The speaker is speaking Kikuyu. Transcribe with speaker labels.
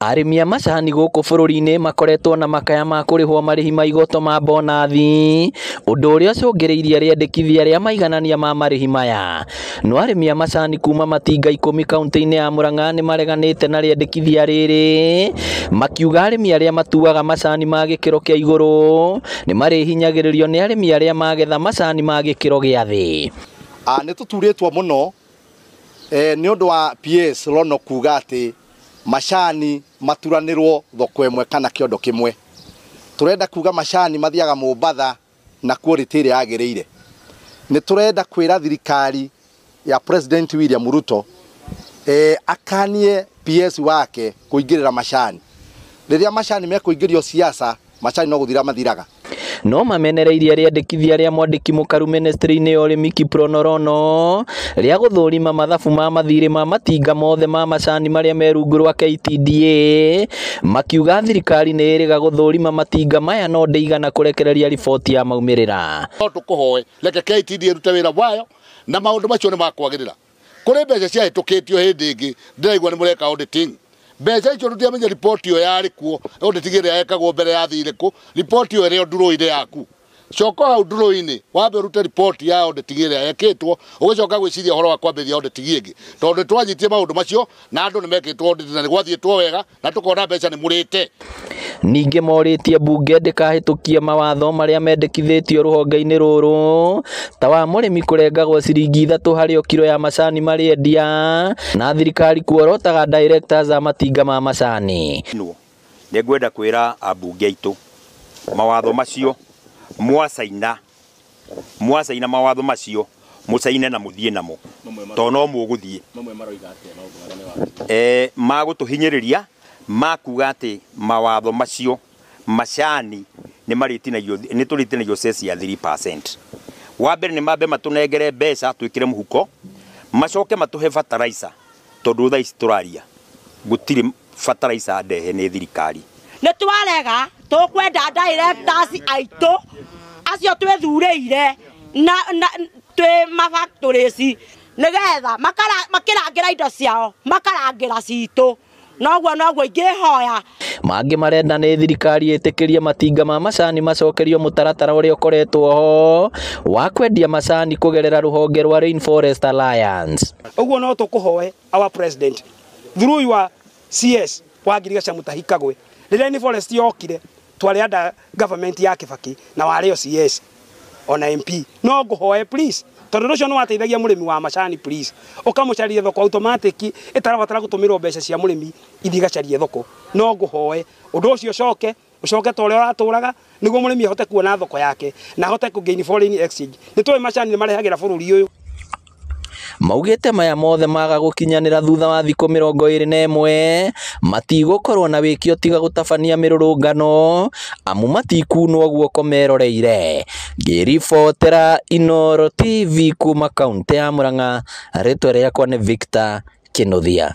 Speaker 1: Arĩmi a macani gũkũ bũrũri-inĩ makoretwo na makaya ma kũrĩhwo marĩhi ma igoto ma bonathi, ũndũ ũrĩa ũcũngĩrĩirie rĩendekithia rĩa maiganania ma marĩhi maya. No arĩmi a macani kuma matinga 10 kauntĩ-inĩ ya Murang'a nĩ mareganĩte na rĩendekithia rĩrĩ, makiuga arĩmi arĩa matuaga macani ma gĩkĩro kĩa igũrũ nĩ marĩhinyagĩrĩrio nĩ arĩmi arĩa magetha macani ma gĩkĩro gĩa thĩ.
Speaker 2: Nĩ tũturĩtwo mũno nĩ ũndũ wa PS Rono kuga atĩ macani maturanĩrwo thoko ĩmwe kana kĩondo kĩmwe. Tũrenda kuga macani mathiaga Mombatha na quality ĩrĩa yagĩrĩire. Nĩ tũrenda kwĩra thirikari ya President William Ruto akanie PS wake kũingĩrĩra macani. Rĩrĩa macani mekũingĩrio siasa, macani no gũthira mathiraga.
Speaker 1: No mamenereirie rĩendekithia rĩa mwandĩki mũkaru ministry-inĩ ya ũrĩmi Kiprono Rono rĩa gũthũrima mathabu ma mathirĩ ma matinga mothe ma macani marĩa me rungu rwa KTDA, makiuga thirikari nĩ ĩrĩga gũthũrima matinga maya no ndĩigana kũrekereria riboti ya maumĩrĩra.
Speaker 3: No tũkũhoe reke KTDA ĩrute wĩra wayo na maũndũ macio nĩ makwagĩrĩra. Kũrĩ mbeca ciahĩtũkĩtio hĩndĩ ĩngĩ ndĩraigua nĩ mũreka auditing. Mbeca icio tũtiamenye riboti ĩyo yarĩ kuo, auditing ĩrĩa yekagwo mbere yathire kũ, riboti ĩyo ĩrĩ o ndurũ-inĩ yaku. Coka hau ndurũ-inĩ wambe ũrute riboti ya auditing ĩrĩa yekĩtwo, ũgĩcoka gwĩciria ũhoro wa kwambĩrĩria auditing ĩngĩ. Tondũ nĩtwanyitie maũndũ macio na andũ nĩmekĩtwo audit na nĩgwathiĩtwo wega na tũkona mbeca nĩ mũrĩte.
Speaker 1: Ningĩ morĩtie mbunge ndĩkahĩtũkie mawatho marĩa mendekithĩtio rũhonge-inĩ rũrũ ta wa mũrĩmi kũrengagwo ciringi 3 harĩ o kiro ya macani marĩendia na thirikari kuorotaga directors a matinga ma macani.
Speaker 4: Nĩ ngwenda kwĩra ambunge aitũ mawatho macio mwacaina mawatho macio mũcaine na mũthiĩ namo tondũ no mũgũthiĩ magũtũhinyĩrĩria makuga atĩ mawatho macio macani nĩ marĩtinagio nĩ tũrĩtinagio ceci ya 3%. Wa mbere nĩ mambe matũnengere mbeca twĩkĩre mũhuko, macoke matũhe fertilizer tondũ thaa ici tũraria gũtirĩ fertilizer ndehe nĩ thirikari.
Speaker 5: Nĩ twarega tũkwenda directors aitũ acio twĩthurĩire na twĩ mafactories nĩgetha makĩrangĩra indo ciao makarangĩra citũ noguo noguo ingĩhoya.
Speaker 1: Mangĩ marenda nĩ thirikari ĩtĩkĩrie matinga ma macani macokerio mũtaratara ũrĩa ũkoretwo ho wa kwendia macani kũgerera rũhonge rwa Rainforest Alliance.
Speaker 6: Ũguo no tũkũhoe our president through your CS wa Ngirigaca Mutahi Kagwe, rĩrĩa Rainforest yokire twarĩ under government ya Kibaki na warĩ o CS ona MP, no ngũhoe please tondũ ũcio nĩ wateithagia mũrĩmi wa macani, please ũkamũcaria thoko automatic ĩtarabatara gũtũmĩrwo mbeca cia mũrĩmi ithiĩ igacarie thoko. No ngũhoe ũndũ ũcio ũcoke ta ũrĩa ũratũraga nĩguo mũrĩmi ahote kuona thoko yake na ahote kũ gain foreign exchange. Nĩ tũĩ macani nĩ marehagĩra bũrũri ũyũ.
Speaker 1: Maugĩte maya mothe maga gũkinyanĩra thutha wa thikũ 21 matigũkorwo na wĩkio tiga gũtabania mĩrũrũngano amu matikunwo guoko meroreire. Ngĩribotera Inooro TV kuma kaũntĩ ya Murang'a, rĩtwa rĩakwa nĩ Victor Kinuthia.